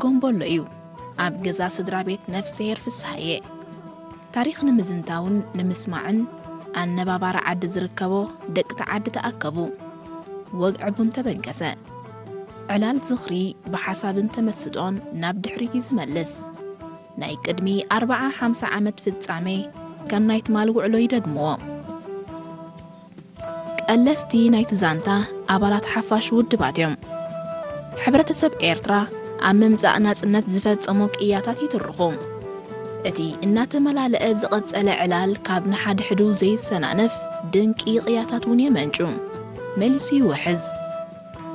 ጎምቦሎ እዩ። ኣብ ገዛ ስድራ ቤት ነፍስሄር ፍስሃየ። ታሪኽ ንምዝንታውን ንምስማዕን ኣነባባሪ ዓዲ ዝርከቦ ደቂ ተዓዲ ተኣከቡ። ወግዒ ቡን ተበገሰ። ዕላል ዝኽሪ ብሓሳብን ተመስጦን ናብ ድሕሪት እዩ ዝመልስ። ናይ ቅድሚ ኣርብዓ ሓምሳ ዓመት ፍጻሜ ከም ናይ ትማል ውዕሎ ይደግምዎ። ቀለስቲ ናይቲ ዛንታ ኣባላት ሓፋሽ ውድባት እዮም። ሕብረተሰብ ኤርትራ ኣብ ምምጻእ ናጽነት ዝፈጸሞ ቅያታት ይትርኹ። እቲ እናተመላለአ ዝቐጸለ ዕላል ካብ ንሓድሕዱ ዘይሰናነፍ ድንቂ ቅያታት እውን የመንጩ። መሊሱ ይውሕዝ።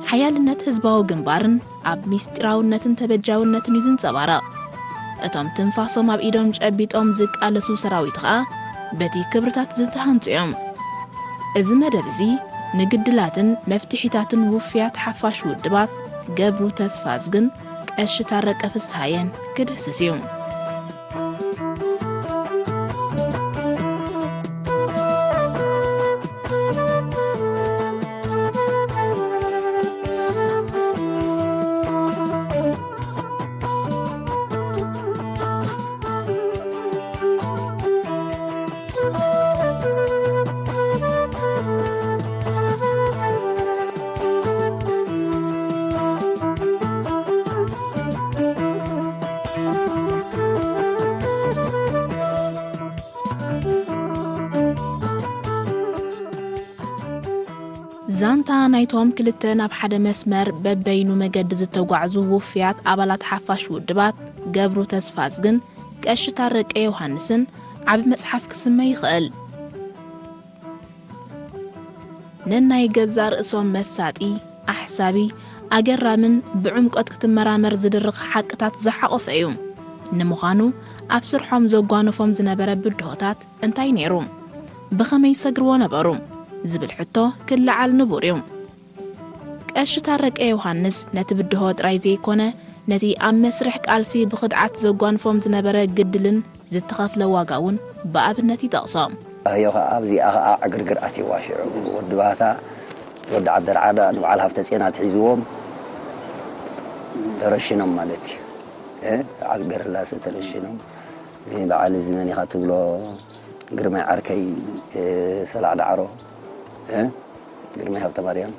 ሓያልነት ህዝባዊ ግንባርን ኣብ ምስጢራውነትን ተበጃውነትን እዩ ዝንጸባረቕ። እቶም ትንፋሶም ኣብ ኢዶም ጨቢጦም ዝቃለሱ ሰራዊት ኸኣ በቲ ክብርታት ዝተሃንጹ እዮም። እዚ መደብ እዚ ንግድላትን መፍትሒታትን ውፍያት ሓፋሽ ውድባት ገብሩ ተስፋዝግን ቀሺ ታረቀ ፍስሃየን ክድህስስ እዩ። ዛንታ ናይቶም ክልተ ናብ ሓደ መስመር በበይኑ መገዲ ዝተጓዕዙ ውፍያት ኣባላት ሓፋሽ ውድባት ገብሩ ተስፋዝግን ቀሺ ታረቀ ዮሃንስን ዓቢ መጽሓፍ ክስመ ይኽእል። ነናይ ገዛእ ርእሶም መሳጢ፣ ኣሕሳቢ፣ ኣገራምን ብዕምቆት ክትመራመር ዝድርኽ ሓቅታት ዝሓቖፈ እዩ። ንምዃኑ ኣብ ስርሖም ዘጓነፎም ዝነበረ ብድሆታት እንታይ ነይሩ? ብኸመይ ይሰግርዎ ነበሩ? ዝብል ሕቶ ክለዓል ንቡር እዩ። ቀሺ ታረቀ ዮሃንስ ነቲ ብድሆ ጥራይ ዘይኮነ፣ ነቲ ኣብ መስርሕ ቃልሲ ብኽድዓት ዘጓንፎም ዝነበረ ግድልን ዝተኸፍለ ዋጋ እውን ብኣብነት ይጠቕሶ። ኣዮ ኸዓ ኣብዚኣ ኸዓ ዕግርግር ኣትይዋ ሽዑ። ወዲ ባህታ፣ ወዲ ዓደርዓዳ ንበዓል ሃብተ ጼና ትሒዝዎም ተረሽኖም ማለት እዩ። እ? በዓል ገረላሰ ተረሽኖም። እ፣ በዓል እዚ መን ኢኻ ትብሎ? ግርማይ ዓርከይ፣ እ፣ ሰላዕ ዳዕሮ፣ እ፣ ግርማይ ሃብተማርያም፣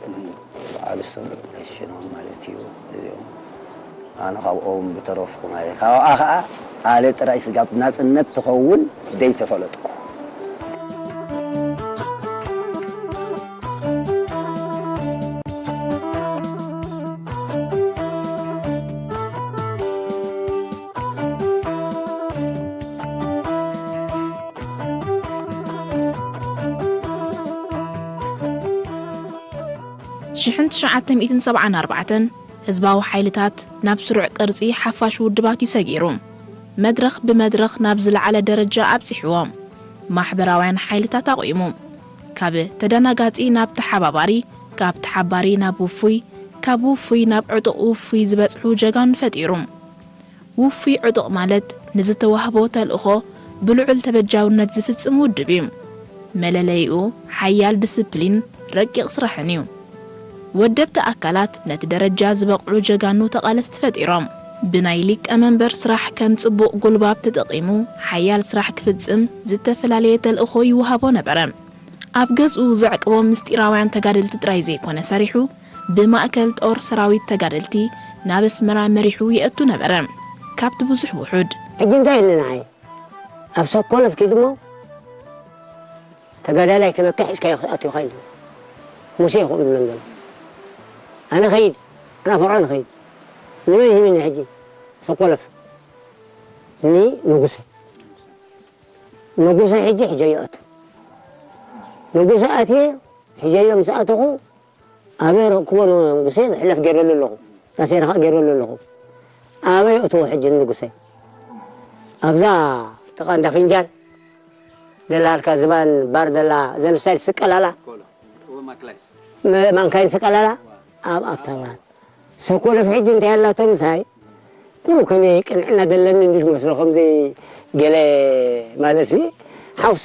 በዓል እሶም ረሽኖም ማለት እዩ። እዚኦም ኣነ ካብኦም ዝተረፍኩ ማለት እዩ። ካብኣ ኸዓ ኣለ ጥራይ ስጋብ ናጽነት ትኸውን ደይተፈለጥኩ። ሽሕን ትሽዓተ ሚእትን ሰብዓን ኣርባዕተን ህዝባዊ ሓይልታት ናብ ስሩዕ ቅርጺ ሓፋሽ ውድባት እዩ ሰጊሩ። መድረኽ ብመድረኽ ናብ ዝለዓለ ደረጃ ኣብጺሕዎ። ማሕበራውያን ሓይልታት ኣቑሙ። ካብ ተደናጋጺ ናብ ተሓባባሪ፣ ካብ ተሓባሪ ናብ ውፉይ፣ ካብ ውፉይ ናብ ዕጡቕ ውፉይ ዝበጽሑ ጀጋኑ ፈጢሩ። ውፉይ ዕጡቕ ማለት ንዝተዋህቦ ተልእኾ ብልዑል ተበጃውነት ዝፍጽም ውድብ እዩ። መለለይኡ ሓያል ዲስፕሊን፣ ረቂቕ ስራሕን እዩ። ወደብቲ ኣካላት ነቲ ደረጃ ዝበቕዑ ጀጋኑ ተቓለስቲ ፈጢሮም። ብናይ ሊቀ መንበር ስራሕ ከም ጽቡቕ ጉልባብ ተጠቒሙ ሓያል ስራሕ ክፍጽም ዝተፈላለየ ተልእኾ ይወሃቦ ነበረ። ኣብ ገዝኡ ዘዕቅቦም ምስጢራውያን ተጋደልቲ ጥራይ ዘይኮነ ሰሪሑ፣ ብማእከል ጦር ሰራዊት ተጋደልቲ ናብ ኣስመራ መሪሑ የእቱ ነበረ። ካብቲ ብዙሕ ውሑድ። ሕጂ እንታይ ኢልኒ ንዓይ? ኣብ ሰኮለፍ ኪድ እሞ ተጋዳላይ ክበካ ሒዝካዮ ክትኣትው ኢኻ ኢሉ። ሙሴ ይኹን ይብሎ ነሎ። ኣነ ኸይድ፣ ኣነ ፈርዖን ኸይድ። ንመን ሂብኒ ሕጂ? ሰኮለፍ። ንንጉሰ። ንጉሰ ሕጂ ሒጀዮ ኣቱ። ንጉሰ ኣትየ፣ ሒጀዮ ምስ ኣተኹ፣ ኣበይ ረእክቦ ንጉሰ? ብሕለፍ ገይረሉ ኣለኹ። ታሴራ ኸኣ ገይረሉ ኣለኹ። ኣበይ ኣእትዎ ሕጂ ንጉሰ? ኣብዛ ጥቓ እንዳ ፍንጃል ደላ፣ ኣልካ ዝባን ባር ደላ፣ ዘን ስታይል ስቀላላ። መ-፣ ማንካይን ስቀላላ፣ ኣብ ኣፍታ ባር። ሰኮለፍ ሕጂ እንታይ ኣላቶ ምሳይ? ቁሩብ ከመይ ቅንዕና ዘለኒ እንዲል መስሎ፣ ከምዚ ገለ ማለት ሲ፣ ሓውሲ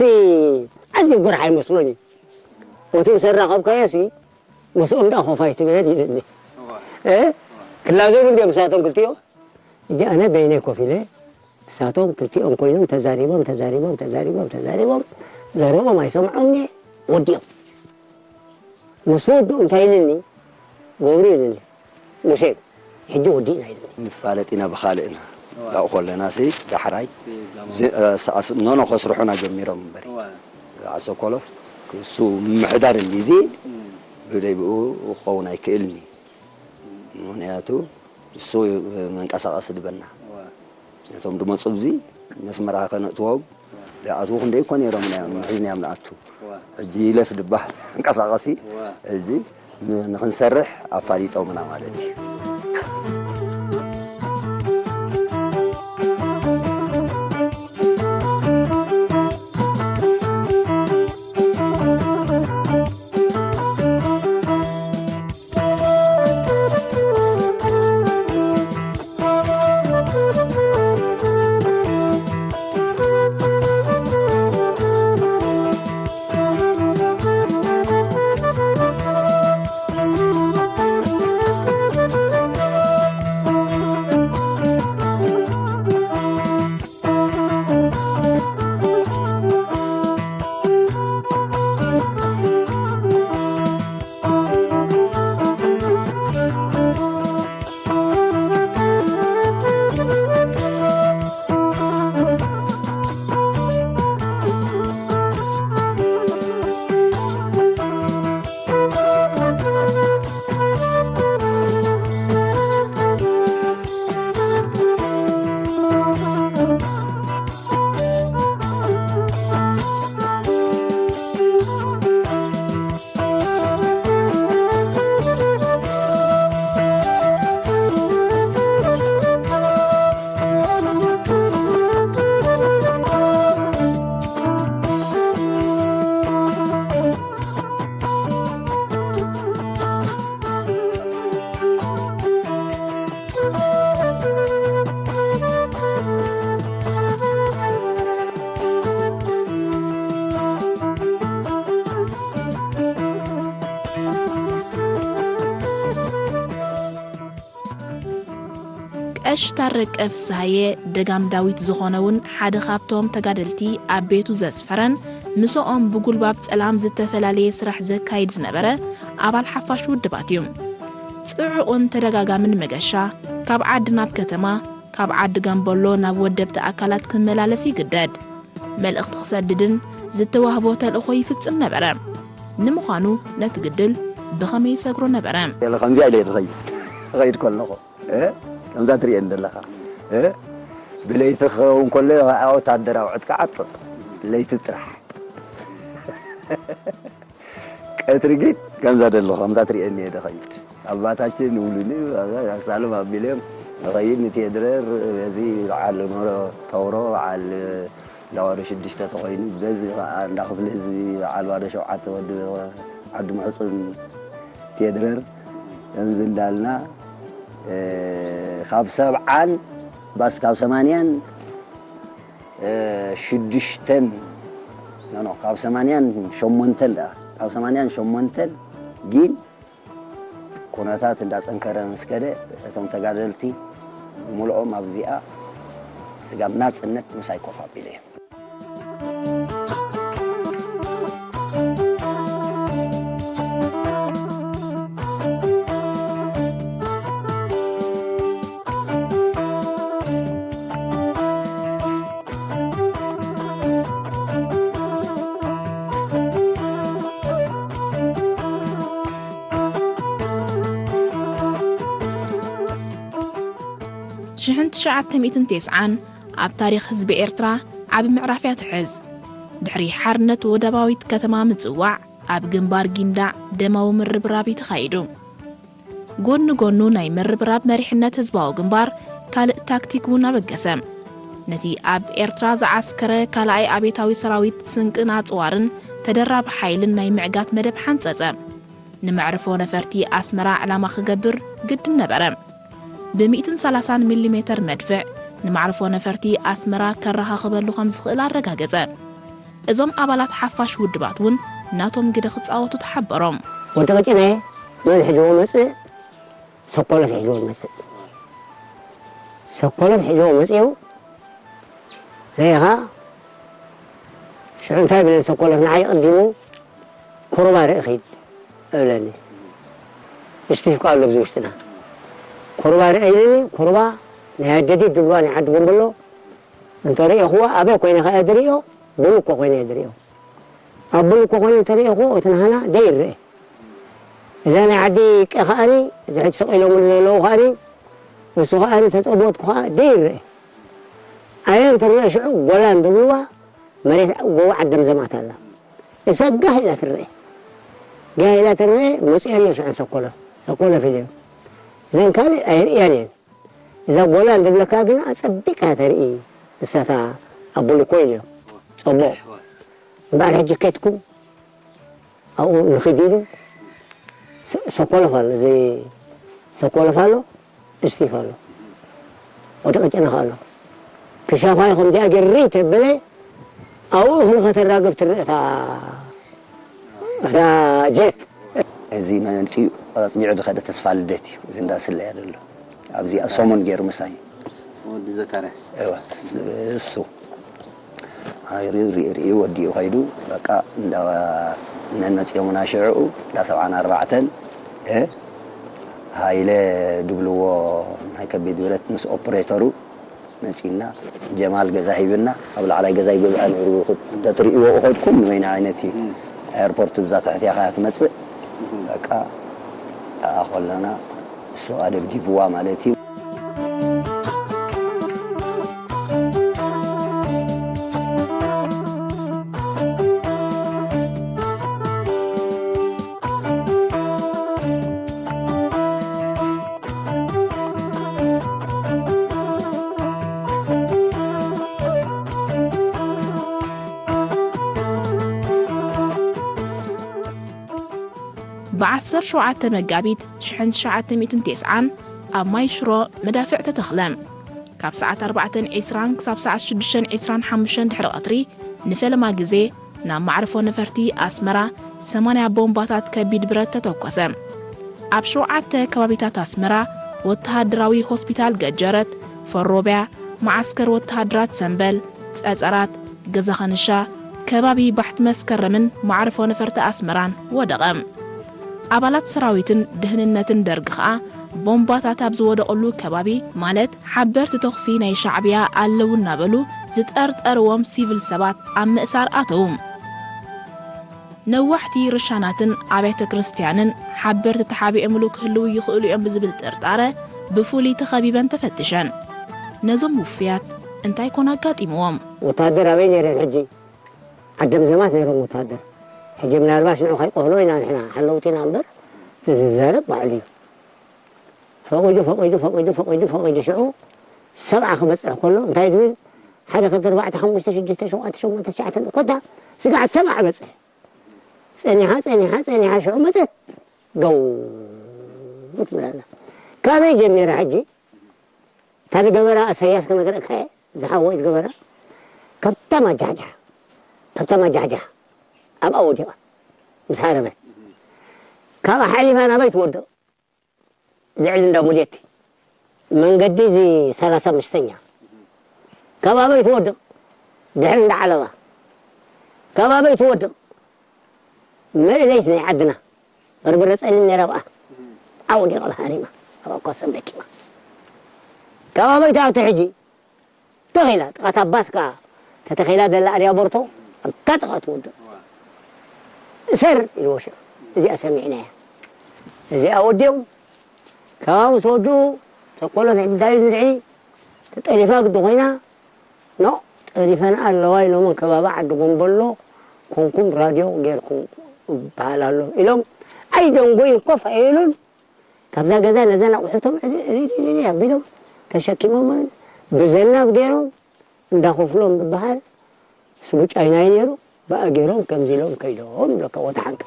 ኣዝዩ ጎራሕ ኣይመስሎን እዩ። እቲ ምስ ኣራኸብካዮ ሲ፣ ምስኦም ደኣ ኮፋይ ትበል ኢሉኒ። እዋ። እ? ክላዘቡ እንድዮም ምሳቶም ክልቲኦም። ሕጂ ኣነ በይነይ ኮፍ ኢለ፣ ንሳቶም ክልቲኦም ኮይኖም ተዛሪቦም፣ ተዛሪቦም፣ ተዛሪቦም፣ ተዛሪቦም፣ ዘረቦም ኣይሰምዖም እየ፣ ወዲኦም። ምስ ወድኡ እንታይ ኢልኒ? ገብሩ ኢልኒ፣ "ሙሴ፣ ሕጂ ወዲእና" ኢልኒ። ንፋለጥ ኢና ብኻልእና። እዋ። ካብኡ ከለና ሲ ዳሕራይ እዋ። ዚ-፣ እ፣ ሰኣስ-፣ ኖኖ ከስርሑና ጀሚሮም እምበር። እዋ። በዓል ሰኮሎፍ እሱ ምምሕዳር እንዲ እዚ እም። ብደይ ብኡ ክኸውን ኣይክእልኒ። ምኽንያቱ እሱ መንቀሳቐሲ ድበና። እዋ። ነቶም ድመጹ ኣብዚ መስመራ ከነእትዎም፣ ድኣትዉ ክንደይ እኮ ነይሮም ኢና፣ ምሒዝናዮም ንኣቱ። እዋ። ሕጂ ይለፍ ድባሃል መንቀሳቐሲ፣ እዋ። ሕጂ ን-፣ ንኽንሰርሕ ኣፋሊጦምና ማለት እዩ። ቀሺ ታረቀ ፍስሃየ ደጋም ዳዊት ዝኾነ እውን ሓደ ካብቶም ተጋደልቲ ኣብ ቤቱ ዘስፈረን ምስኦም ብጉልባብ ጸላም ዝተፈላለየ ስራሕ ዘካይድ ዝነበረ ኣባል ሓፋሽ ውድባት እዩ። ጽዑቕን ተደጋጋምን መገሻ፣ ካብ ዓዲ ናብ ከተማ፣ ካብ ዓዲ ጋምበሎ ናብ ወደብቲ ኣካላት ክመላለስ ይግደድ። መልእኽቲ ክሰድድን ዝተዋህቦ ተልእኾ ይፍጽም ነበረ። ንምዃኑ ነቲ ግድል ብኸመይ ይሰግሮ ነበረ? የለ፣ ከምዚኣ ኢለ እየ ዝኸይድ። ክኸይድ ከለኹ፣ እ? ከምዛ ትርእየኒ ዘለኻ፣ እ? ብለይቲ ክኸውን ከሎ፣ ወታደራዊ ዕጥቂ ዓጥቕ። ለይቲ ጥራሕ። ቀትሪ ግን ከምዛ ደለኹ፣ ከምዛ ትርእየኒ እየ ዝኸይድ። ኣባታችን ውሉኒ፣ ሳሎም ኣቢሎም ንኸይድ ንቴድረር፣ በዚ በዓል ኖሮ ተውሮ፣ በዓል ለዋዶ ሽዱሽተ ተኾይኑ፣ በዚ ኸዓ እንዳ ክፍሊ ህዝቢ በዓል ዋዶ ሸውዓተ ወዲ ዓዲ ምሕፁን ቴድረር፣ ከምዚ እንዳልና፣ እ፣ ካብ ሰብዓን፣ ባስ ካብ ሰማንያን፣ እ፣ ሽዱሽተን፣ ኖ፣ ኖ፣ ካብ ሰማንያን ሸሞንተን ደኣ፣ ካብ ሰማንያን ሸሞንተን ግን ኩነታት እንዳጸንከረ ምስ ከደ፣ እቶም ተጋደልቲ ብምልኦም ኣብዚኣ ስጋብ ናጽነት ምሳይ ኮፍ ኣቢለ እዮም። ሽሕን ትሽዓተ ሚእትን ተስዓን ኣብ ታሪኽ ህዝቢ ኤርትራ ዓቢ ምዕራፍ እያ ትሕዝ። ድሕሪ ሓርነት ወደባዊት ከተማ ምጽዋዕ፣ ኣብ ግንባር ጊንዳዕ ደማዊ ምርብራብ እዩ ተኻይዱ። ጎኒ ጎኑ ናይ ምርብራብ መሪሕነት ህዝባዊ ግንባር ካልእ ታክቲክ እውን ኣበገሰ። ነቲ ኣብ ኤርትራ ዝዓስከረ ካልኣይ ኣብዮታዊ ሰራዊት ስንቅን ኣጽዋርን ተደራቢ ሓይልን ናይ ምዕጋት መደብ ሓንጸጸ። ንመዕርፎ ነፈርቲ ኣስመራ ዕላማ ክገብር ግድን ነበረ። ብሚእትን ሰላሳን ሚሊሜተር መድፍዕ ንመዕርፎ ነፈርቲ ኣስመራ ከረኻኽበሉ ከም ዝኽእል ኣረጋገጸ። እዞም ኣባላት ሓፋሽ ውድባት እውን ናቶም ግደ ክጻወቱ ተሓበሮም። ወዲ ቀጭነ መን ሒዝዎ መጽእ? ሰኮሎፍ ሒዝዎ መጽእ። ሰኮሎፍ ሒዞ መጺኡ ርኢኻ ሽዑ እንታይ ብለኒ ሰኮሎፍ ንዓይ ቀዲሙ ኮረባ ርኢ ኺድ እብለኒ። እስቲፍ ቃል ኣብዚ ውሽጥና ኮረባ ርኢ ኢልኒ። ኮረባ ናይ ኣደዲ ድብሏ ናይ ዓዲ ጎንበሎ እንተ ርእኹዋ ኣበይ ኮይነ ኸኣ ድርእዮ ብልኮ ኮይነ ድርእዮ። ኣብ ብልኮ ኮይነ እንተ ርእኹ እቲ ናህና ደይርእ እዛ ናይ ዓዲ ቀ ከኣኒ እዚ ሕጂ ሰቂሎምሉ ዘለዉ ከኣኒ እሱ ከኣኒ ተጠቦትኩ ከኣ ደይርእ ኣየ እንተ ርእዮ ሽዑ ጎላን ዝብልዋ መሬት ጎቦ ዓደም ዘማት ኣላ እሳ ጋህ ኢላ ትርእ ጋህ ኢላ ትርእ መፅኦ እየ ሽዑ ሰኮሎ ሰኮሎ ፊልዮ ዘን ካልእ ኣይርእያን እየን እዛ ጎላን ዝብለካ ግና ኣፀቢቃ ተርኢ እሳታ ኣብ ብልኮ ኢልዮ ፀቦቕ እምበኣር ሕጂ ከትኩም ኣብኡ ንኽድ ኢሉ ሰኮለፍ ኣሎ እዚ ሰኮለፍ ኣሎ እስቲፍ ኣሎ ወዲ ቀጨነኻ ኣሎ ክሻፋይ ከምዚኣ ገሪ ተበለ ኣብኡ እኽሊ ከተራግፍ ትርእ እታ እታ ጀት እዚ መፂኡ ኣፅኒዑ ዝኸደ ተስፋ ልደት እዩ እዚ እንዳስለያ ዘሎ ኣብዚኣ ሰሙን ገይሩ ምሳይ ወዲ ዘካርያስ እወ እሱ ኣይሪኡ ሪኡ ሪኡ ወዲኡ ከይዱ በቃ እንዳ ነመፅኦምና ሽዕኡ እንዳ ሰብዓን ኣርባዕተን እ ሃይለ ድብልዎ ናይ ከቢድ ብረት ምስ ኦፕሬተሩ መፂና ጀማል ገዛ ሂብና ኣብ ላዕላይ ገዛ ይገዝኣ ነይሩ ተትርእይዎ ከድኩም ንበይና ዓይነት እዩ ኤርፖርት ብዛ ትሕት እያ ከያ ትመፅእ በቃ ኣኾለና እሱ ኣደብዲብዋ ማለት እዩ ብ17 መጋቢት 1990 ኣብ ማይ ሽሮ መዳፍዕ ተተኽለ። ካብ ሰዓት ኣርባዕተን ዕስራን ክሳብ ሰዓት ሽዱሽተን ዕስራን ሓሙሽተን ድሕሪ ቀትሪ ንፈለማ ግዜ ናብ ማዕርፎ ነፈርቲ ኣስመራ ሰማንያ ቦምባታት ከቢድ ብረት ተተኮሰ። ኣብ ሸውዓተ ከባቢታት ኣስመራ ወተሃደራዊ ሆስፒታል ገጀረት፣ ፈሮብያ፣ መዓስከር ወተሃደራት ሰምበል፣ ጸጸራት፣ ገዛ ኸንሻ፣ ከባቢ ባሕቲ መስከረምን ማዕርፎ ነፈርቲ ኣስመራን ወደቐ። ኣባላት ሰራዊትን ድህንነትን ደርጊ ኸኣ ቦምባታት ኣብ ዝወደቐሉ ከባቢ ማለት ሓበርቲ ተኹሲ ናይ ሻዕብያ ኣለዉ እናበሉ ዝጠርጠርዎም ሲቪል ሰባት ኣብ ምእሳር ኣተዉ። ነዋሕቲ ርሻናትን ኣብያተ ክርስትያንን ሓበርቲ ተሓቢኦምሉ ክህልዉ ይኽእሉ እዮም ብዝብል ጥርጣረ ብፍሉይ ተኸቢበን ተፈትሸን። ነዞም ውፉያት እንታይ ኮን ኣጋጢምዎም? ወታደር ኣበይ ነይረን ሕጂ? ዓደም ዘማት ነይሮም ወታደር። ሕጂ ምናልባሽ ንዑ ከይቆህሎ ኢና ንሕና ሓለውቲ ኢና እምበር እቲ ዝዛረብ ባዕሉ እዩ። ፈቒዱ ፈቒዱ ፈቒዱ ፈቒዱ ፈቒዱ ሽዑ ሰብዓ ክበፅሕ ከሎ እንታይ ዝብል ሓደ ክልተ ኣርባዕተ ሓሙሽተ ሽዱሽተ ሸውዓተ ሸሞንተ ትሽዓተ ኮታ ስጋዕ ሰብዓ በፅሕ ፀኒሓ ፀኒሓ ፀኒሓ ሽዑ መፀት ገው ትብላላ ካበይ ጀሚራ ሕጂ እታ ዝገበራ እሳያስ ክነግረካ እየ ዝሓወይ ዝገበራ ካብታ ማጃሕጃሕ ካብታ ማጃሕጃሕ ኣብኣ ወዲቓ ምስ ሃረመት ካብኣ ሓሊፋ ናበይ ትወድቕ ልዕሊ እንዳ ሙዴቲ መንገዲ እዚ ሰላሳ ምሽተኛ ካብ ኣበይ ትወድቕ ድሕሪ እንዳ ዓለባ ካብ ኣበይ ትወድቕ መእለይት ናይ ዓድና በርበረ ጸሊም ነይራ ብኣ ኣብኣ ወዲቓ ብሃሪማ ኣብኣ እኳ ሰንበኪማ ካብ ኣበይ ትኣቱ ሕጂ ተኺላ ጥቓ ታባስ ከኣ ተተኺላ ዘላ ኣድያ ቦርቶ ኣብታ ጥቓ ትወድቕ እሰር ኢልዎ ሽዑ እዚኣ ሰሚዕናያ እዚኣ ወዲኦም ካብኣ ምስ ወድኡ ተኮሎት ሕጂ እንታይ እዩ ንድዒ ተጠሊፋ ግዲ ኮይና ኖ ጠሊፈን ኣለዋ ኢሎምን ከባቢ ዓዲ ጎንበሎ ኮንኩም ራድዮ ጌርኩም ይበሃል ኣሎ ኢሎም ኣይደንጎይን ኮፍ ኣይብሉን ካብዛ ገዛ ነዘን ኣቑሑቶም ዕልል ኣቢሎም ተሸኪሞም ብዘናብ ገይሮም እንዳ ክፍሎም ዝበሃል ስሙ ጫይናይ ነይሩ ብኣ ገይሮም ከምዚ ኢሎም ከይዶም ይብለካ ወታ ሓንካ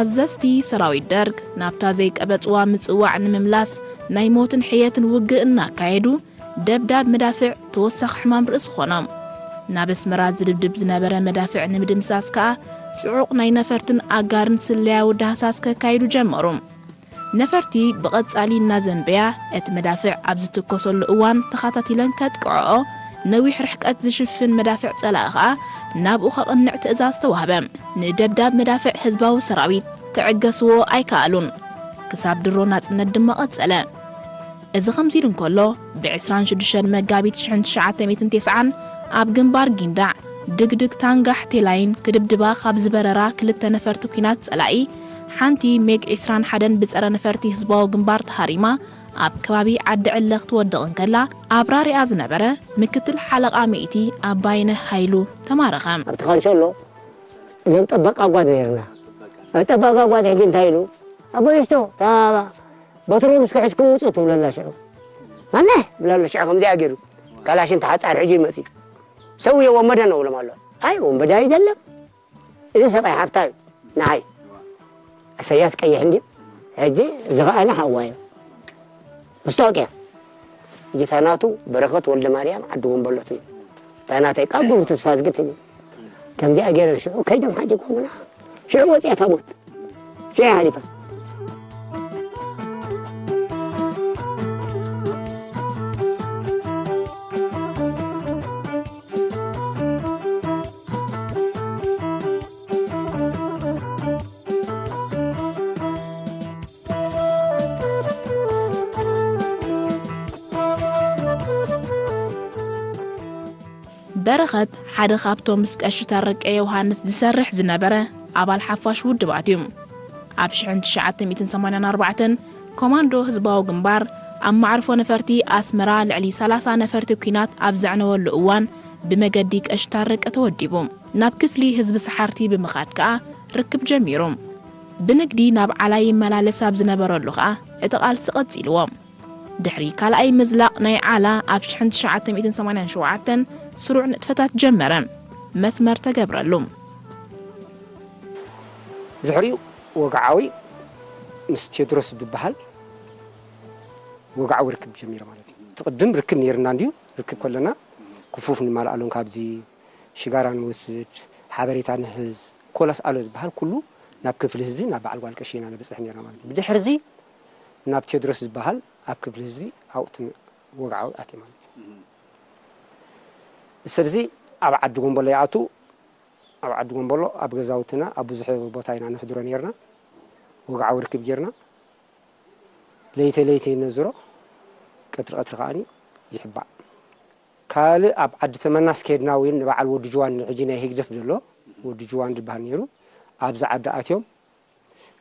ኣዘዝቲ ሰራዊት ደርግ ናብታ ዘይቀበጽዋ ምጽዋዕ ንምምላስ ናይ ሞትን ሕየትን ውግእ እናካየዱ፣ ደብዳብ መዳፍዕ ተወሳኺ ሕማም ርእሲ ኾኖም። ናብ ኣስመራ ዝድብድብ ዝነበረ መዳፍዕ ንምድምሳስ ከኣ ጽዑቕ ናይ ነፈርትን ኣጋርን ስለያዊ ዳህሳስ ከካይዱ ጀመሩ። ነፈርቲ ብቐጻሊ እናዘንበያ፣ እቲ መዳፍዕ ኣብ ዝትኮሰሉ እዋን ተኸታቲለን ከጥቅዕኦ፣ ነዊሕ ርሕቀት ዝሽፍን መዳፍዕ ጸላኢ ኸኣ ናብኡ ከቕንዕ ትእዛዝ ተዋህበ። ንደብዳብ መዳፍዕ ህዝባዊ ሰራዊት ክዕገስዎ ኣይከኣሉን። ክሳብ ድሮ ናጽነት ድማ ቀጸለ። እዚ ከምዚ ኢሉ እንከሎ፣ ብ ዕስራን ሽዱሽተን መጋቢት ሽሕን ትሽዓተ ሚእትን ተስዓን ኣብ ግንባር ጊንዳዕ፣ ድግድግ ታንጋሕ ቴላይን ክድብድባ ካብ ዝበረራ ክልተ ነፈርቲ ኲናት ጸላኢ፣ ሓንቲ ሜግ ዕስራን ሓደን ብጸረ ነፈርቲ ህዝባዊ ግንባር ተሃሪማ ኣብ ከባቢ ዓዲ ዕለ ክትወድቕ እንከላ፣ ኣብራሪኣ ዝነበረ ምክትል ሓለቓ ሚእቲ ኣባይነህ ሃይሉ ተማረኸ። ኣብቲ ካንሸሎ እዞም ጠበቃ ጓድ ነርና። ጠበቃ ጓድ ሕጂ እንታይ ኢሉ? ኣቦ ይስቶ፣ እታ በትሮ ምስ ክሕዝኩም ውጹ ትብለላ ሽዑ። ማነህ? ብለላ ሽዑ ከምዚኣ ገይሩ። ካላሽን ተሓጻር ሕጂ ይመጽእ። ሰውየ ወንበደ ነው ብሎም ኣሎ። ኣይ ወንበደ ኣይደለም። እዚ ሰብኣይ ሓብታ እዩ። ንዓይ። እሰያስ ቀይሕ እንድዩ። ሕጂ እዚ ኸኣ ንሓዋ እዩ። መስታወቅያ። ሕጂ ታናቱ በረኸት ወልደ ማርያም ዓዲ ጎንበሎት እዩ። ታናተይ ካብ ጉሩ ተስፋ ዝግት እዩ። ከምዚኣ ገይረን ሽዑ ከይዶም ሓዲጎምና። ሽዑ ወፂኣ ታሞት። ሽዑ ሓሊፋ። በረኸት ሓደ ካብቶም ምስ ቀሺ ታረቀ ዮሃንስ ዝሰርሕ ዝነበረ ኣባል ሓፋሽ ውድባት እዩ። ኣብ ሽሕን ትሽዓተ ሚእትን ሰማንያን ኣርባዕተን ኮማንዶ ህዝባዊ ግንባር ኣብ መዕርፎ ነፈርቲ ኣስመራ ልዕሊ ሰላሳ ነፈርቲ ኲናት ኣብ ዘዕነወሉ እዋን ብመገዲ ቀሺ ታረቀ ተወዲቡ። ናብ ክፍሊ ህዝቢ ሰሓርቲ ብምኻድ ከኣ ርክብ ጀሚሩ። ብንግዲ ናብ ዓላ ይመላለስ ኣብ ዝነበረሉ ከኣ እቲ ቃልሲ ቀጺልዎ። ድሕሪ ካልኣይ ምዝላቕ ናይ ዓላ ኣብ ሽሕን ትሽዓተ ሚእትን ሰማንያን ሸውዓተን ስሩዕ ንጥፈታት ጀመረ። መስመር ተገብረሉ። ብድሕሪኡ ወግዓዊ ምስ ቴድሮስ ዝበሃል ወግዓዊ ርክብ ጀሚረ ማለት እዩ። እቲ ቅድም ርክብ ነይርና እንድዩ፣ ርክብ ከለና ክፉፍ ንማልኣሎም ካብዚ ሽጋራ ንወስድ፣ ሓበሬታ ንሕዝ፣ ኮላስ ኣሎ ዝበሃል ኩሉ ናብ ክፍሊ ህዝቢ፣ ናብ በዓል ጓል ቀሺ ኢና ንብጽሕ ነይርና ማለት እዩ። ብድሕርዚ ናብ ቴድሮስ ዝበሃል ኣብ ክፍሊ ህዝቢ ኣብኡ እቲ ወግዓዊ ኣትየ ማለት እዩ። እዚ ሰብ እዚ ኣብ ዓዲ ጎንበሎ ይኣቱ፣ ኣብ ዓዲ ጎንበሎ ኣብ ገዛውትና ኣብ ብዙሕ ቦታ ኢና ነሕድሮ ነይርና። ወግዓዊ ርክብ ጌርና። ለይቲ ለይቲ ነዝሮ፣ ቀትሪ ቀትሪ ከኣኒ ይሕባእ። ካልእ ኣብ ዓዲ ተመናስ ከድና እውን ንበዓል ወዲ ጅዋን፣ ሕጂ ናይ ህግደፍ ዘሎ ወዲ ጅዋን ዝበሃል ነይሩ። ኣብዚ ዓዲ ኣትዮም፣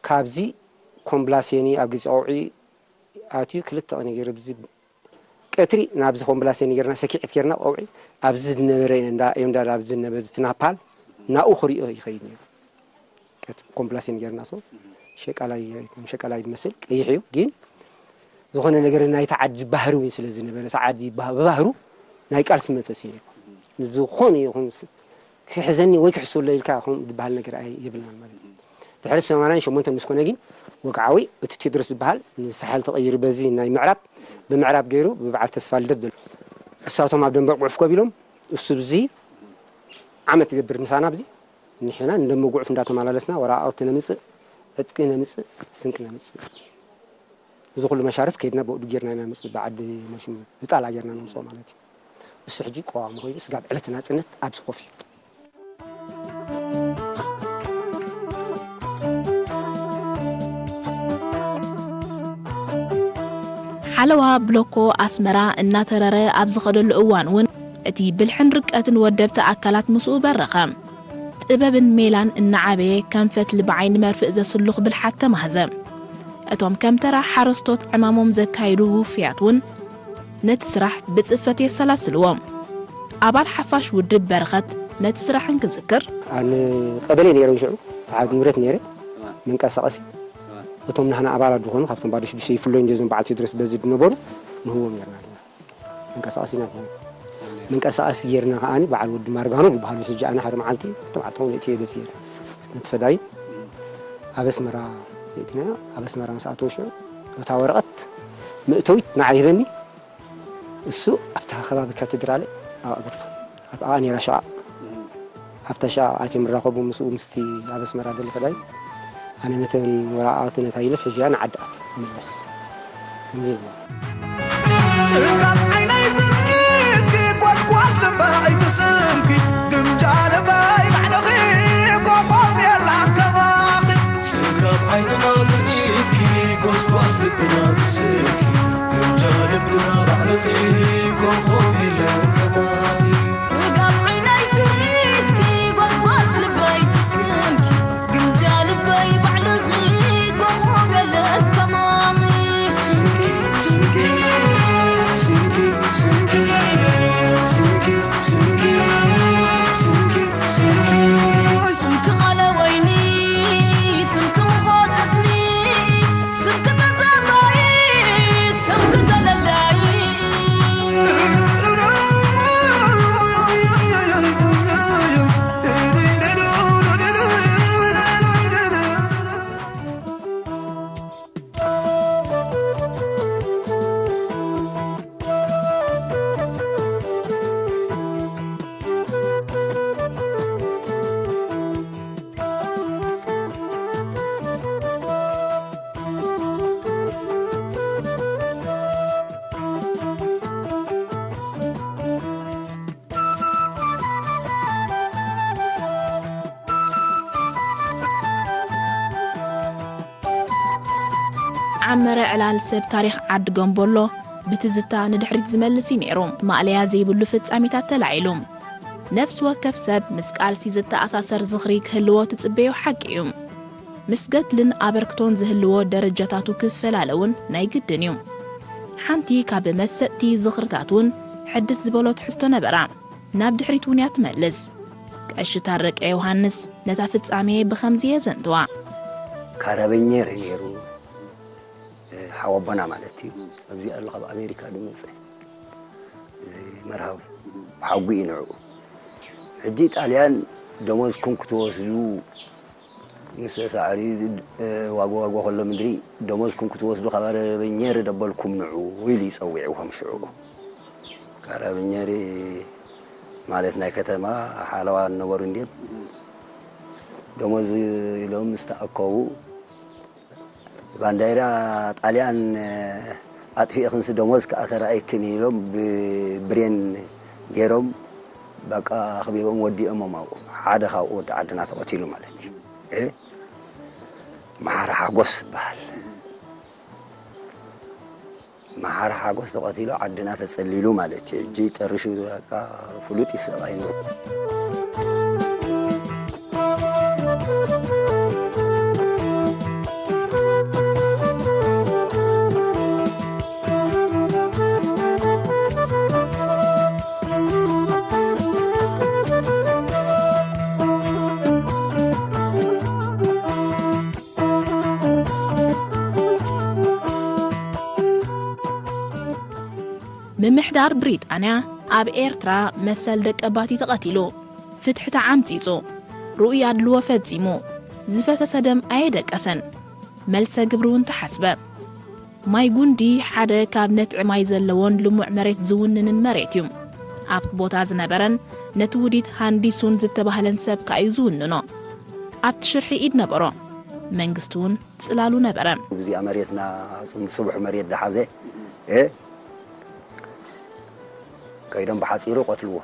ካብዚ ኮምብላሴኒ ኣብ ግዜ ቀውዒ ኣትዩ ክልተ ቀን ገይሩ ብዚ ቀትሪ ናብዚ ኮምብላሴኒ ጌርና፣ ሰኪዐት ጌርና ቀውዒ ኣብዚ ዝነበረ እንዳ፣ እንዳ ኣብዚ ዝነበረ ትናፓል ናኡ ክሪኦ ይኸይድ ነይሩ። ቀት-፣ ኮምፕላሴን ጌርና፣ ሶ ሸቃላይ፣ ከም ሸቃላይ ዝመስል ቀይሕ እዩ፣ ግን ዝኾነ ነገር ናይቲ ዓዲ ባህሪ እውን ስለ ዝነበረ፣ እቲ ዓዲ ባ-፣ ብባህሩ ናይ ቃልሲ መንፈስ እዩ ነይሩ። ንዝኾነ ይኹን ስ-፣ ክሕዘኒ ወይ ክሕስወለይ ኢልካ ከምኡ ዝበሃል ነገር ኣይ-፣ የብልናን ማለት እዩ። ድሕሪ ሰማንያን ሸሞንተን ምስ ኮነ ግን ወግዓዊ እቲ ቴድሮስ ዝበሃል ንሳሕል ተቐይሩ በዚ ናይ ምዕራብ፣ ብምዕራብ ገይሩ ብበዓል ተስፋ ልደት ዘሎ። እሳቶም ኣብ ደንበ ጉዕፍ ኮፍ ኢሎም፣ እሱ ብዚ ዓመት ትገብር ምሳና ብዚ ንሕና እንደ መጉዕፍ እንዳተመላለስና ወረቃቅቲ ነምጽእ፣ ዕጥቂ ነምጽእ፣ ስንቂ ነምጽእ። እዚ ኩሉ መሻርፍ ከይድና ብኡ ጌርና ኢና ነምጽእ፣ ብዓዲ ማሽን ብጣላ ጌርና ነምጽኦ ማለት እዩ። እሱ ሕጂ ቀዋሚ ኮይኑ ስጋብ ዕለት ናጽነት ኣብዚ ኮፍ እዩ። ሓለዋ ብሎኮ ኣስመራ እናተረረ ኣብ ዝኸደሉ እዋን እውን እቲ ብልሕን ርቀትን ወደብቲ ኣካላት ምስኡ በረኸ። ጥበብን ሜላን እናዓበየ ከም ፈትሊ ብዓይኒ መርፍእ ዘስልኹ ብልሓት ተማህዘ። እቶም ከም ተራ ሓረስቶት ዕማሞም ዘካይዱ ውፉያት እውን ነቲ ስራሕ ብጽፈት የሰላስልዎ። ኣባል ሓፋሽ ውድብ በረኸት ነቲ ስራሕ እንክዝክር፣ ኣነ ቀበሌ ነይረ ሽዑ፣ ተዓግ ንብረት ነይረ፣ መንቀሳቐሲ። እቶም ናህና ኣባላት ዝኾኑ ካብቶም ባዶ ሽዱሽተ ይፍለዩ እንጂ እዞም በዓል ቴድሮስ በዚ ዝነበሩ ንህቦም ነርና ድማ። መንቀሳቐሲ ኢና ዝኾኑ። መንቀሳቐሲ ጌርና ከኣኒ በዓል ወዲ ማርጋኖ ዝበሃሉ ሕጂ ኣነ ሓደ መዓልቲ፣ ክልተ መዓልቲ ኾነ እትየ በዚ ጌረ። ነቲ ፈዳይ ኣብ ኣስመራ የእቲናዮ። ኣብ ኣስመራ ምስ ኣተወ ሽዑ እታ ወረቐት መእተዊት ንዓይ ይህበኒ። እሱ ኣብታ ከባቢ ካቴድራል ኣብ ኣግርፋ ኣብኣ ነይራ ሽዓ። ኣብታ ሽዓ ኣትዮም ይራኸቡ ምስኡ ምስቲ ኣብ ኣስመራ ዘሎ ፈዳይ። ኣነ ነተን ወረቓቕቲ ነታ ይለፍ ሒዘያ ንዓዲ ኣት መለስ። ከምዚ ኢልና። ጽጋብ ዓይነይ ትርኢትኪ፣ ጓስጓስ ልበይ ትስምኪ፣ ግምጃ ልበይ ባዕልኺ፣ ኮኾብ የላን ከማኺ። ጽጋብ ዓይንና ትርኢትኪ፣ ጓስጓስ ልብና ትስምኪ፣ ግምጃ ልብና ባዕልኺ፣ ኮኾብ የላን ከማኺ። ጽጋብ ዓይነይ ትርኢትኪ፣ ጓስጓስ ልበይ ትስምኪ፣ ግምጃ ልበይ ባዕልኺ፣ ኮኾብ የለን ከማኺ። ስምኪ፣ ስምኪ፣ ስምኪ፣ ስምኪ፣ ስምኪ፣ ስምኪ፣ ስምኪ፣ ስምኪ። ስምኪ ቃለ ወይኒ፣ ስምኪ ምኾተትኒ፣ ስምኪ ተጸባይ፣ ስምኪ ተለላይ። ዓመረ ዕላል ሰብ ታሪኽ ዓዲ ገምቦሎ ብትዝታ ንድሕሪት ዝመልስ እዩ ነይሩ። ማእለያ ዘይብሉ ፍጻሜታት ተላዒሉ። ነፍሲ ወከፍ ሰብ ምስ ቃልሲ ዝተኣሳሰር ዝኽሪ ክህልዎ ትጽበዮ ሓቂ እዩ። ምስ ገድልን ኣበርክቶን ዝህልዎ ደረጃታቱ ክፈላለ እውን ናይ ግድን እዩ። ሓንቲ ካብ መሰጥቲ ዝኽርታት እውን ሕድስ ዝበሎ ትሕዝቶ ነበራ። ናብ ድሕሪት እውን እያ ትመልስ። ቀሺ ታረቀ ዮሃንስ ነታ ፍጻሜ ብኸምዚ የዘንትዋ። ካራበኘር ነይሩ፣ እ፣ ሓወቦና ማለት እዩ። ኣብዚ ኣሎ ካብ ኣሜሪካ ዝመጸ እዚ መርሃዊ ብሓጉ እዩ ንዕኡ። ሕጂ ጣልያን ደሞዝኩም ክትወስዱ ምስ ሳዕሪ፣ እ፣ ዋጎ ዋጎ ከሎ ምድሪ ደሞዝኩም ክትወስዱ ካራበኘር ደበልኩም ንዑ ኢሉ ይጸዊዕዎም ሽዑ። ካራበኘር ማለት ናይ ከተማ ሓለዋ ነበሩ እንድዮም። ደሞዝ ኢሎም ምስ ተኣከቡ ባንዳይራ ጣልያን ኣጥፊእኽንሲ ደሞዝ ከኣ ተራእይክን ኢሎም ብብሬን ገይሮም በቃ ኣኽቢቦም ወዲኦሞም ኣብኡ። ሓደ ካብኡ ወዲ ዓድና ተቐቲሉ ማለት እዩ። እ? መሓሪ ሓጎስ ይበሃል። መሓሪ ሓጎስ ተቐቲሉ ዓድና ተጸሊሉ ማለት እዩ። ሕጂ ጠሪሹ በቃ ፍሉጥ እዩ ሰብኣይ ነው። ምምሕዳር ብሪጣንያ ኣብ ኤርትራ መሰል ደቀባት እዩ ተቐቲሉ። ፍትሒ ተዓምጺጹ። ርኡይ ኣድልዎ ፈጺሙ። ዝፈሰሰ ደም ኣየደቀሰን። መልሰ ግብሪ እውን ተሓስበ። ማይ ጉንዲ ሓደ ካብ ነትዒ ማይ ዘለዎን ልሙዕ መሬት ዝውንንን መሬት እዩ። ኣብቲ ቦታ ዝነበረን ነቲ ውዲት ሃንዲሱን ዝተባህለን ሰብ ከኣ እዩ ዝውንኖ። ኣብቲ ሽርሒ ኢድ ነበሮ። መንግስቲ እውን ጽላሉ ነበረ። እዚኣ መሬትና ጽም-፣ ስቡሕ መሬት ደሓዘ፣ እ፣ ከይዶም ብሓጺሩ ቀትልዎ።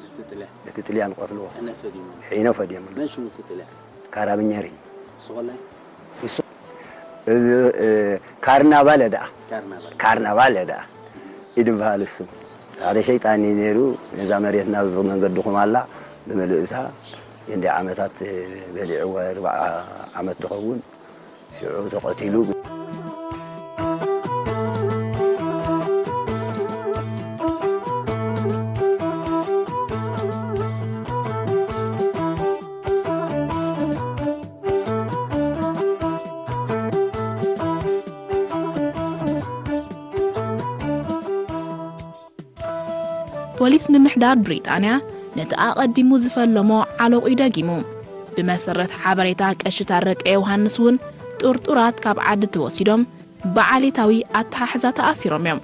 እቲ ጥልያን። እቲ ጥልያን ቀትልዎ። ሕነ ፈዲሙ። ሕነ ፈዲሙ። መን ሽሙ እቲ ጥልያን? ካራብኘሪ። እሱ ኮላይ? እሱ፣ እዚ፣ እ፣ ካርናቫለ ደኣ። ካርናቫል። ካርናቫለ ደኣ። ይድበሃል እሱ። ሓደ ሸይጣን እዩ ነይሩ። ነዛ መሬትና ኣብዚ መንገድኹም ኣላ፣ ብምልእታ እንደ ዓመታት በሊዕዎ፣ ኣርባዓ ዓመት ዝኸውን። ሽዑ ተቐቲሉ። ፖሊስ ምምሕዳር ብሪጣንያ ነቲ ኣቐዲሙ ዝፈለሞ ዓለቑ እዩ ደጊሙ። ብመሰረት ሓበሬታ ቀሺ ታረቀ ዮሃንስ እውን ጥርጡራት ካብ ዓዲ ተወሲዶም ብዓሌታዊ ኣተሓሕዛ ተኣሲሮም እዮም።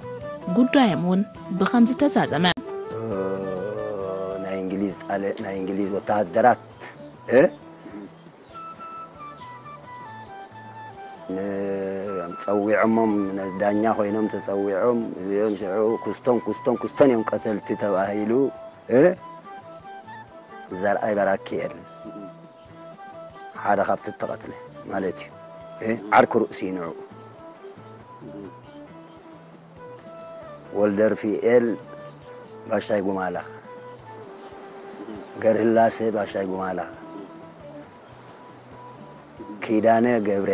ጉዳዮም እውን ብኸምዚ ተዛዘመ። ናይ እንግሊዝ ጣለ ናይ እንግሊዝ ወታደራት እ ጸዊዖሞም ዳኛ ኮይኖም ተጸዊዖም እዚኦም ሽዑ ኩስቶን ኩስቶን ኩስቶን እዮም ቀተልቲ ተባሂሉ እ ዘርኣይ በራኪኤል ሓደ ካብቲ ተቐትለ ማለት እዩ። እ ዓርኪ ርእሲ እዩ ንዕኡ። ወልደርፊኤል ባሻይ ጉማላ፣ ገርህላሴ ባሻይ ጉማላ፣ ኪዳነ ገብረ፣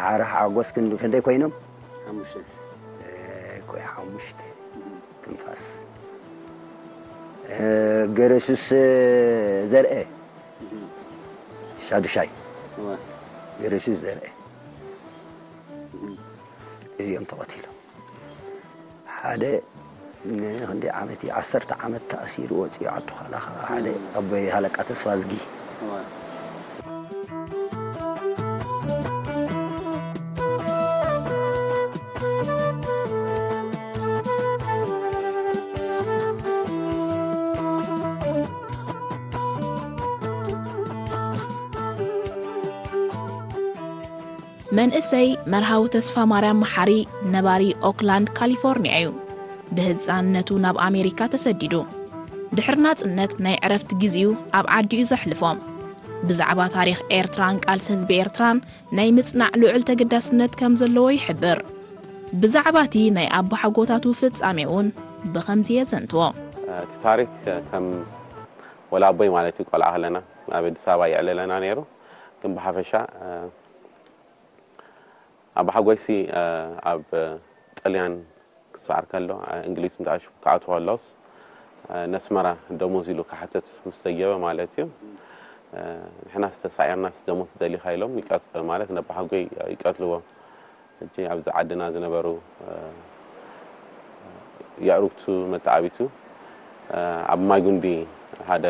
ሓረ ሓጎስ ክንድ- ክንደይ ኮይኖም? ሓሙሽተ። እ፣ ኮይ ሓሙሽተ። ትንፋስ። እ፣ ገረሱስ ዘርአ ሻዱሻይ። ገረሱስ ዘርአ። እዚኦም ተቐቲሎም። ሓደ ንክንደይ ዓመት እዩ? ዓሰርተ ዓመት ተኣሲሩ ወፂኡ ዓዱ ካላ ሓደ ኣቦይ ሃለቃ ተስፋ ዝጊ። መንእሰይ መርሃዊ ተስፋ ማርያም መሓሪ ነባሪ ኦክላንድ ካሊፎርኒያ እዩ። ብህፃንነቱ ናብ ኣሜሪካ ተሰዲዱ። ድሕሪ ናፅነት ናይ ዕረፍቲ ግዜኡ ኣብ ዓዲኡ ዘሕልፎ። ብዛዕባ ታሪኽ ኤርትራን ቃልሲ ህዝቢ ኤርትራን ናይ ምጽናዕ ልዑል ተገዳስነት ከም ዘለዎ ይሕብር። ብዛዕባ እቲ ናይ ኣቦሓጎታቱ ፍጻሜ እውን ብኸምዚ የዘንትዎ። እቲ ታሪክ ከም ወላ ኣቦይ ማለት እዩ ቆልዓ ከለና ኣብ ኣዲስ ኣበባ የዕልለና ነይሩ። ግን ብሓፈሻ ኣቦሓጎይሲ ኣብ ጥልያን ክሰዓር ከሎ እንግሊዝ እንተኣሽ ክኣትዎ ከሎስ ነስመራ ደሞዝ ኢሉ ክሓትት ምስ ተጀበ ማለት እዩ። ንሕናስ ተሳዒርናስ ደሞዝ ደሊኻ ኢሎም ይቀት ማለት ነባሓጎይ ይቀትልዎም። ሕጂ ኣብዚ ዓድና ዝነበሩ የእሩግቱ መተዓቢቱ ኣብ ማይ ጉንዲ ሓደ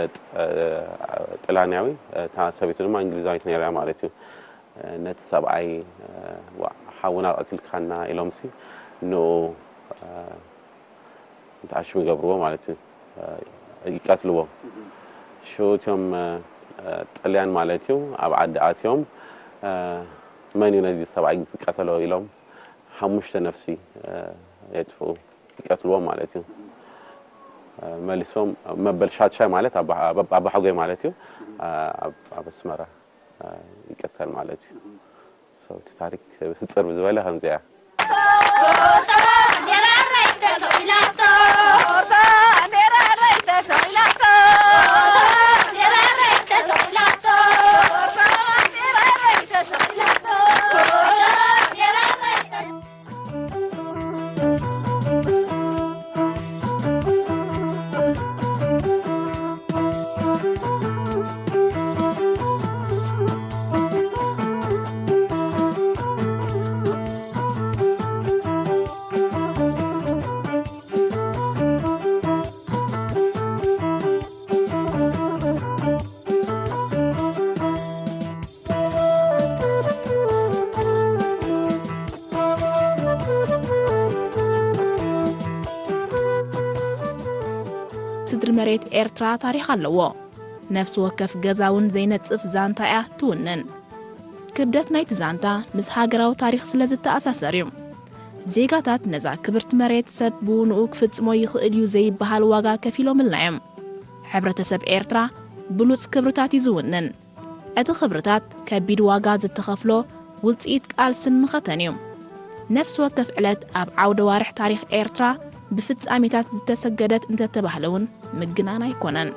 ጥላንያዊ እታ ሰበይቱ ድማ እንግሊዛዊት ነይራ ማለት እዩ። ነቲ ሰብኣይ ሓውና ቀቲልካና ኢሎምሲ ንኡ እንተኣሽሙ ይገብርዎ ማለት እዩ። ይቀትልዎም። ሽኡ እቲኦም ጥልያን ማለት እዩ ኣብ ዓዲ ኣትዮም መን እዩ ነዚ ሰብኣይ ዝቀተሎ ኢሎም ሓሙሽተ ነፍሲ የጥፍኡ ይቀትልዎም ማለት እዩ። መሊሶም መበል ሻድሻይ ማለት ኣባሓጎይ ማለት እዩ ኣብ ኣስመራ ይቀተል ማለት እዩ። ሰው እቲ ታሪክ ብሕፅር ብዝበለ ከምዚኣ ስድሪ መሬት ኤርትራ ታሪኽ ኣለዎ። ነፍሲ ወከፍ ገዛ እውን ዘይነጽፍ ዛንታ እያ ትውንን። ክብደት ናይቲ ዛንታ ምስ ሃገራዊ ታሪኽ ስለ ዝተኣሳሰር እዩ። ዜጋታት ነዛ ክብርቲ መሬት ሰብ ብውንኡ ክፍጽሞ ይኽእል እዩ ዘይበሃል ዋጋ ከፊሎምልና እዮም። ሕብረተሰብ ኤርትራ ብሉጽ ክብርታት እዩ ዝውንን። እቲ ክብርታት ከቢድ ዋጋ ዝተኸፍሎ ውጽኢት ቃልስን ምኸተን እዩ። ነፍሲ ወከፍ ዕለት ኣብ ዓውደ ዋርሕ ታሪኽ ኤርትራ ብፍጻሜታት ዝተሰገደት እንተተባህለ እውን ምግናን ኣይኮነን።